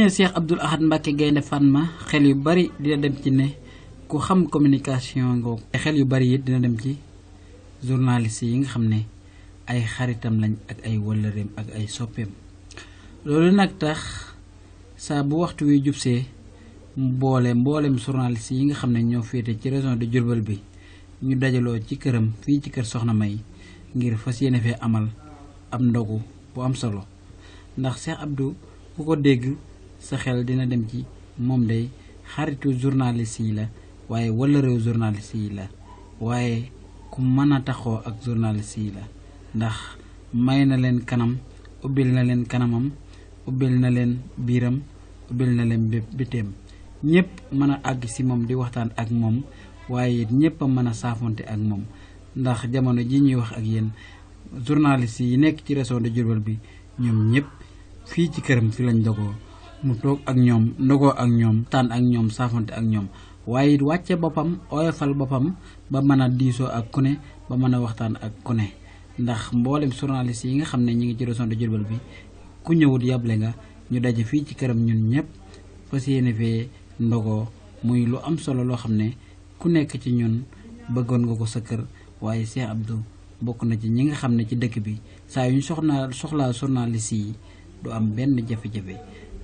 nee Cheikh Abdoul Ahad Mbacké Gaïndé Fatma xel yu bari dina dem ci ne ku xam communication ngoog xel yu bari it dina dem ci journaliste yi nga xam ne ay xaritam lañ ak ay wëllëreem ak ay soppeem. loolu nag tax saa bu waxtu wi jubsee mboolem journaliste yi nga xam ne ñoo féete ci région de Diourbel bi ñu dajaloo ci këram fii ci kër Soxna May ngir fas yéene fee amal ab ndogu bu am solo ndax Cheikh Abdou ku ko dégg sa xel dina dem ci moom day xaritu journaliste yi la waaye wala réew journaliste yi la waaye ku mën a taxoo ak journaliste yi la ndax may na leen kanam ubbil na leen kanamam ubbil na leen biiram ubbil na leen bitéem ñëpp mën a àgg si moom di waxtaan ak moom waaye ñëpp a mën a saafonte ak moom ndax jamono ji ñuy wax ak yéen journaliste yi nekk ci région de Diourbel bi ñoom ñëpp fii ci këram fi lañ dogoo mu toog ak ñoom ndogoo ak ñoom taan ak ñoom saafonte ak ñoom waaye it wàcce boppam oyofal boppam ba mën a diisoo ak ku ne ba mën a waxtaan ak ku ne ndax mboolem journaliste yi nga xam ne ñi ngi ci région de Diourbel bi ku ñëwut yable nga ñu daje fii ci këram ñun ñëpp fas yéene fee ndogoo muy lu am solo loo xam ne ku nekk ci ñun bëggoon nga ko sa kër waaye Cheikh Abdou bokk na ci ñi nga xam ne ci dëkk bi saa yu ñu soxlaa journaliste yi du am benn jafe-jafe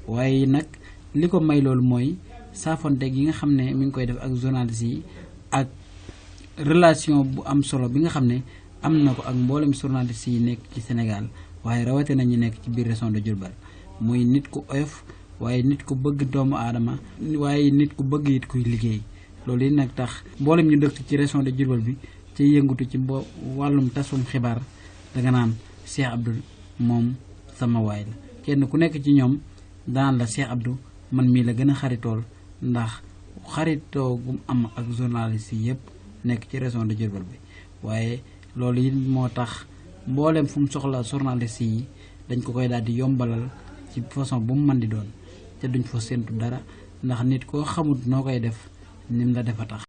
waaye nag li ko may loolu mooy saafonteeg yi nga xam ne mi ngi koy def ak journaliste yi ak relation bu am solo bi nga xam ne am na ko ak mboolem journaliste yi nekk ci Sénégal waaye rawatina ñu nekk ci biir région de Diourbel muy nit ku oyof waaye nit ku bëgg doomu aadama waaye nit ku bëgg it kuy liggéey loolu yi nag tax mboolem ñu dëkk ci région de Diourbel bi ci yëngutu ci wàllum tasum xibaar danga naan Cheikh Abdou moom sama waay la kenn ku nekk ci ñoom daan la Cheikh Abdou man mii la gën a xaritool ndax xaritoo gum am ak journaliste yi yëpp nekk ci région de Diourbel bi waaye loolu it moo tax mboolem fu mu soxla journaliste yi dañ ko koy daal di yombalal ci façon bu mu mën di doon te duñ fa séntu dara ndax nit koo xamut noo koy def nim la defa tax